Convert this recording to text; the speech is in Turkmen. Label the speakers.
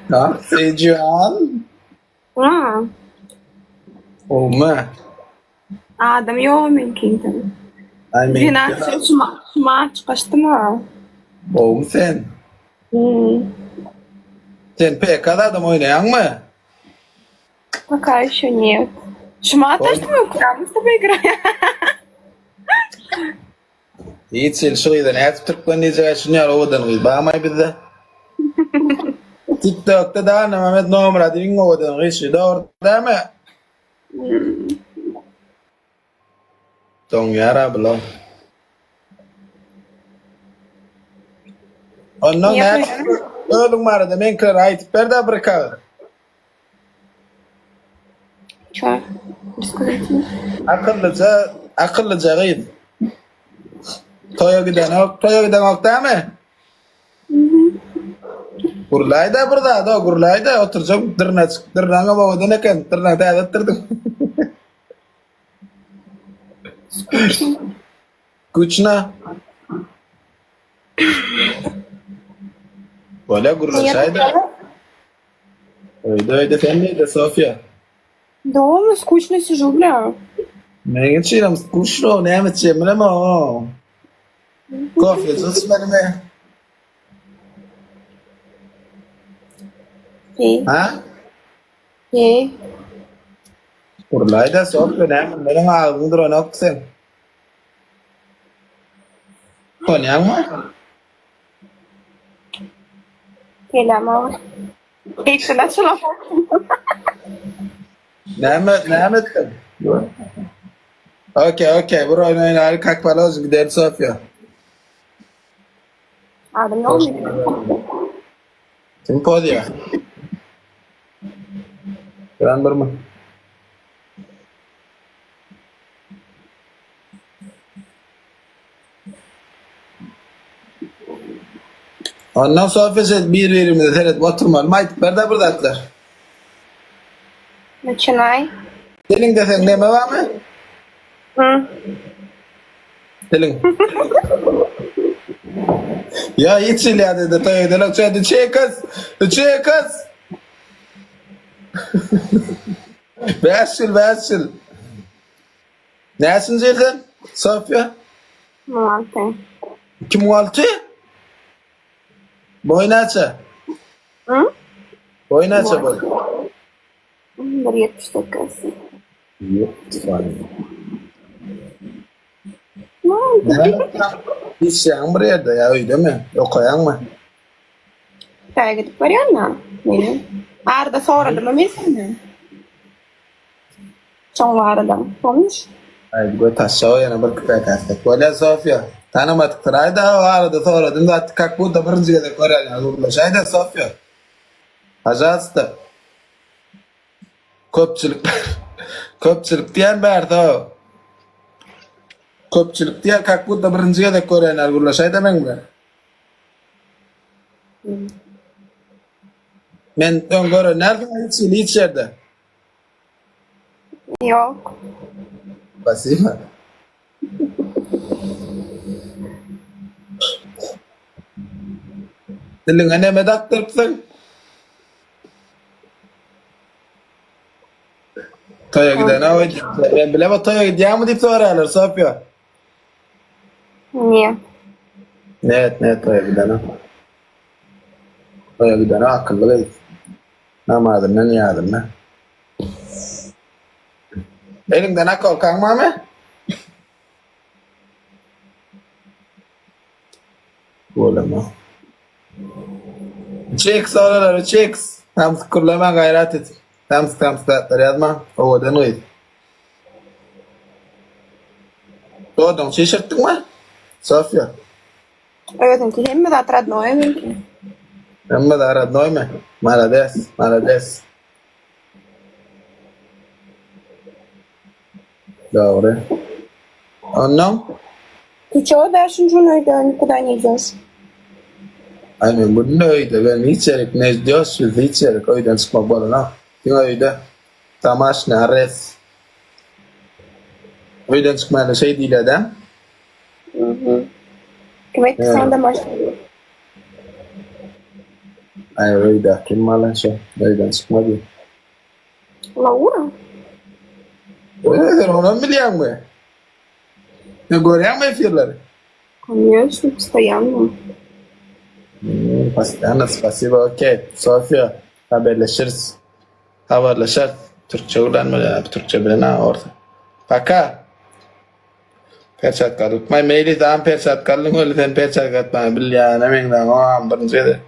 Speaker 1: Seýjan.
Speaker 2: Ha.
Speaker 1: Gowmy?
Speaker 2: Adam ýok meňkinde.
Speaker 1: Aý men.
Speaker 2: Dinaçy şuma şuma çykaşdyma.
Speaker 1: Gowmy sen?
Speaker 2: Hmm.
Speaker 1: Sen PK adam oýnaýaňmy?
Speaker 2: Пока еще нет. Şuma ataşdymy? Куда мы с тобой играем?
Speaker 1: Hiç hili şu gyza nädip türkmen diýjek şuny ýaly owadan gyz barmaý bizde. TikTokda da Mehmet nomer ady iň owadan gyz şu dogry dämi? Doňýar a bular. Ondan nädip özüň barada meňkileri aýdyp ber-de bir kagyz.
Speaker 2: Ço. Рассказать.
Speaker 1: Akyllyja, akyllyja gyz. Toýa gidenok, toýa gidenok dämi? Gürläý-dä bir zat, o gürläý-dä, oturjak dyrnaçyk, dyrnagyňam owadan eken, dyrnagy täze etdirdiň. Güçna. Bolýa gürleşäý-dä. Öýde öýde sen nirde Sofiýa?
Speaker 2: Doma skuçno sižu bля.
Speaker 1: Meň üçinem skuçno näme etjegimi bilemok. Kofe içmelimi?
Speaker 2: Heý.
Speaker 1: Ha?
Speaker 2: Heý.
Speaker 1: Gurlaýda Sofiýa näme meniň agzyň duranok seň. Utanýaňmy?
Speaker 2: Gelemok. Eýsene açylan.
Speaker 1: Näme, näme etdiň? Okey, okey, bir oýun oýnaly, kak položen, gidelim Sofiýa.
Speaker 2: Adam ýokmy?
Speaker 1: Kim pozýa? Gören birmi? Ondan Sofiýa sen bir-birimize seredip oturmalymy aýdyp ber-de bir zatlar.
Speaker 2: Начинай.
Speaker 1: Diliňde seň neme barmy?
Speaker 2: Hı.
Speaker 1: Diliň. Ýa hiç hili ýa-da toý edelik çödi çekiz. Çekiz. 5 ýyl, 5 ýyl. Näçinji ýyl sen, Sofiýa?
Speaker 2: 2006.
Speaker 1: 2006? Boý näçe?
Speaker 2: Hı?
Speaker 1: Boý näçe boý?
Speaker 2: 1.78.
Speaker 1: Ýok, Işleýäň bir ýerde ýa öýdemi? Okaýaňmy?
Speaker 2: Hytaýa gidip barýan-da, men. Arada soradym-a men senden. Şoň barada, pomniş?
Speaker 1: Aý göt aşagy ýene bir küpe käsek. Bolýa Sofiýa. Tanamadyk aýda o arada soradym zat kak budda birinji gezek görýän ýaly gürleşäýdä Sofiýa. Pažalsta. Köpçülik köpçülik diýen bärde o. Köpçülik diýen kak budda birinji gezek görýän ýaly gürleşäýdä meň bilen. Men öň gören dälsiň hiç hili hiç ýerde.
Speaker 2: Ýok.
Speaker 1: Spasiba. Diliňe neme dakdyrypsyň? Toýa gidene oý. Men bilemok toýa gidýäňmi diýip soraýarlar Sofiýa.
Speaker 2: Niýe?
Speaker 1: Net, net toýa gidene. Toýa gidene akylly gyz. Namazynda, nyýazynda. Eliňde nakolkaň barmy? Bolama. Çeks oralar, çeks. Samsyk gürleme gaýrat et. Samsyk samsyk zatlar ýazma. Owadan gyz. Dodagyňy çişirtdiňmi? Sofiýa.
Speaker 2: Özüňki hemme zat radnoý meňki.
Speaker 1: Hemme zat radnoýmy? Malades, malades. Dogry. Onnoň?
Speaker 2: Ty ço bäşinji gün öýde nikuda ne idýoş?
Speaker 1: Aý men günde öýde, ben hiç ýerik ne idýoş biz hiç ýerik öýden çykmak bolanok. Diňe öýde. Domaşny arest. Öýden çykmaýanda şeý diýilýär-dä.
Speaker 2: Mhm. Kim aýtdy saňa domaşny diýip?
Speaker 1: Aý öýde kim malan şo? Öýden çykmady.
Speaker 2: Laura?
Speaker 1: Öý sen onam bilýäňmi? Sen görýäňmi efirleri?
Speaker 2: Конечно, постоянно.
Speaker 1: Hmm, Постоянно, спасибо, okey. Sofiýa, haberleşiris. Habarlaşarys. Türkçe bilen bilýän, türkçe bilen ha orsa. Пока. Perçatka tutmaý, Meýlis agam perçatkalyň öli sen perçatka atmagy bilýäne meňzäň, o agam birinji gezek.